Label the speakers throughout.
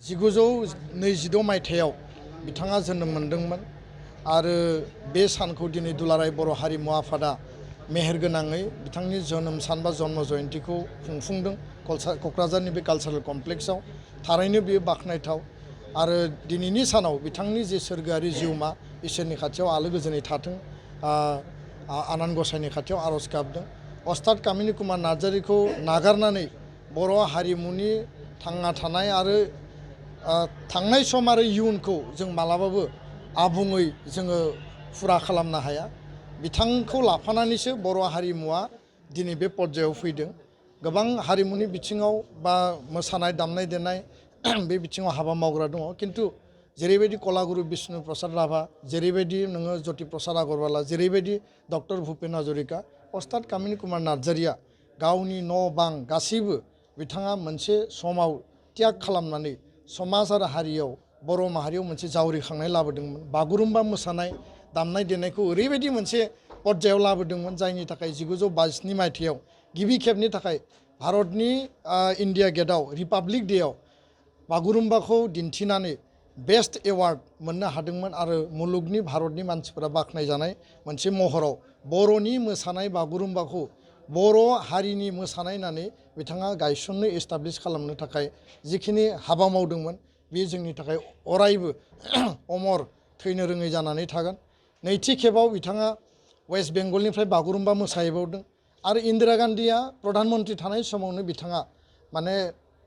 Speaker 1: 1922 मायथाइयाव बिथाङा जोनोम मोनदोंमोन आरो बे सानखौ दिनै दुलाराय बर' हारिमु आफादा मेहेरगोनाङै बिथांनि जोनोम सान बा जन्म जयन्तीखौ खुंफुंदों क'क्राझारनि बे कालचारेल कमप्लेक्सआव। थारैनो बेयो बाख्नायथाव आरो दिनैनि सानाव बिथांनि जे सोरगोआरि जिउमा इसोरनि खाथियाव आलो गोजोनै थाथों, आनान गसाइनि खाथियाव आर'ज गाबदों। अस्ताद कामिनी कुमार नार्जारीखौ नागारनानै बर' हारिमुनि थांना थानाय आरो थांनाय सम आरो इयुनखौ जों मालाबाबो आबुङै जोङो फुरा खालामनो हाया। बिथांखौ लाफानानैसो बर' हारिमुवा दिनै बे पर्यायाव फैदों। गोबां हारिमुनि बिथिङाव बा मोसानाय दामनाय देनाय बे बिथिङाव हाबा मावग्रा दङ, किन्तु जेरैबायदि कलागुरु बिष्णु प्रसाद राभा, जेरैबायदि नोङो ज्योति प्रसाद आगरवाला, जेरैबायदि डक्टर भुपेन हाजरिका, अस्ताद कामिनी कुमार नार्जारीया गावनि न' बां गासैबो बिथाङा मोनसे समाव त्याग खालामनानै समाज आरो हारियाव बर' माहारियाव मोनसे जावरिखांनाय लाबोदोंमोन। बागुरुम्बा मोसानाय दामनाय देनायखौ ओरैबायदि मोनसे पर्यायाव लाबोदोंमोन जायनि थाखाय 1922 मायथाइयाव गिबि खेबनि थाखाय भारतनि इन्डिया गेटआव रिपाब्लिक डेआव बागुरुम्बाखौ दिन्थिनानै बेस्ट एवार्ड मोननो हादोंमोन आरो मुलुगनि भारतनि मानसिफोरा बाख्नायजानाय मोनसे महराव बर'नि मोसानाय बागुरुम्बाखौ बर' हारिनि मोसानाय होननानै बिथाङा गायसननो एस्टाब्लिश खालामनो थाखाय जिखिनि हाबा मावदोंमोन बेयो जोंनि थाखाय अरायबो अमर थैनो रोङै जानानै थागोन। नैथि खेबाव बिथाङा वेस्ट बेंगलनिफ्राय बागुरुम्बा मोसाहैबावदों आरो इन्दिरा गान्धीया प्रधान मन्त्रि थानाय समावनो बिथाङा माने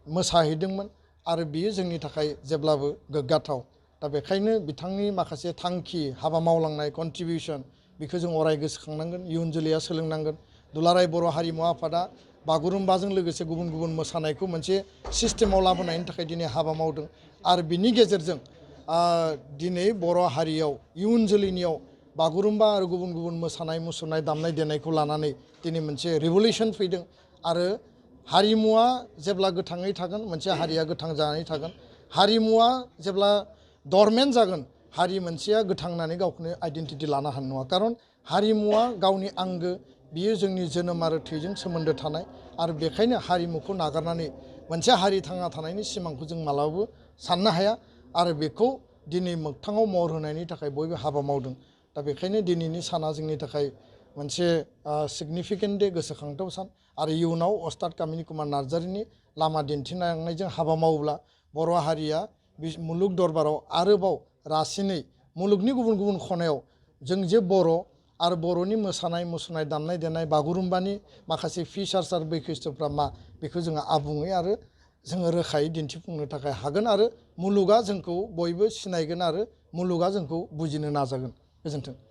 Speaker 1: मोसाहैदोंमोन आरो बियो जोंनि थाखाय जेब्लाबो गोग्गाथाव। दा बेखायनो बिथांनि माखासे थांखि हाबा मावलांनाय कन्ट्रिबिउसन बेखौ जों अराय गोसोखांनांगोन, इयुन जोलैया सोलोंनांगोन। दुलाराय बर' हारिमु आफादा बागुरुम्बाजों लोगोसे गुबुन गुबुन मोसानायखौ मोनसे सिस्टेमाव लाबोनायनि थाखाय दिनै हाबा मावदों आरो बिनि गेजेरजों दिनै बर' हारियाव इयुन जोलैनियाव बागुरुम्बा आरो गुबुन गुबुन मोसानाय मुसुरनाय दामनाय देनायखौ लानानै दिनै मोनसे रिभलिउसन फैदों आरो हारिमुवा जेब्ला गोथाङै थागोन मोनसे हारिया गोथां जानानै थागोन। हारिमुवा जेब्ला डरमेन्ट जागोन हारि मोनसेया गोथां होननानै गावखौनो आइडेन्टिटि लानो हानाय नङा। खारन हारिमुवा गावनि आंगो, बियो जोंनि जोनोम आरो थैजों सोमोन्दो थानाय आरो बेखायनो हारिमुखौ नागारनानै मोनसे हारि थांना थानायनि सिमांखौ जों मालाबाबो साननो हाया आरो बेखौ दिनै मोगथाङाव महर होनायनि थाखाय बयबो हाबा मावदों। दा बेखायनो दिनैनि साना जोंनि थाखाय मोनसे सिगनिफिकेन्ट दे, गोसोखांथाव सान आरो इयुनाव अस्ताद कामिनी कुमार नार्जारीनि लामा दिन्थिलांनायजों हाबा मावोब्ला बर' हारिया मुलुग दरबाराव आरोबाव रासिनै मुलुगनि गुबुन गुबुन खनायाव जों जे बर' आरो बर'नि मोसानाय मुसुरनाय दामनाय देनाय बागुरुम्बानि माखासे फिचार्स आरो बैखिस्थ्यफ्रा मा बेखौ जोङो आबुङै आरो जोङो रोखायै दिन्थिफुंनो थाखाय हागोन आरो मुलुगा जोंखौ बयबो सिनायगोन आरो मुलुगा जोंखौ बुजिनो नाजागोन। गोजोन्थों।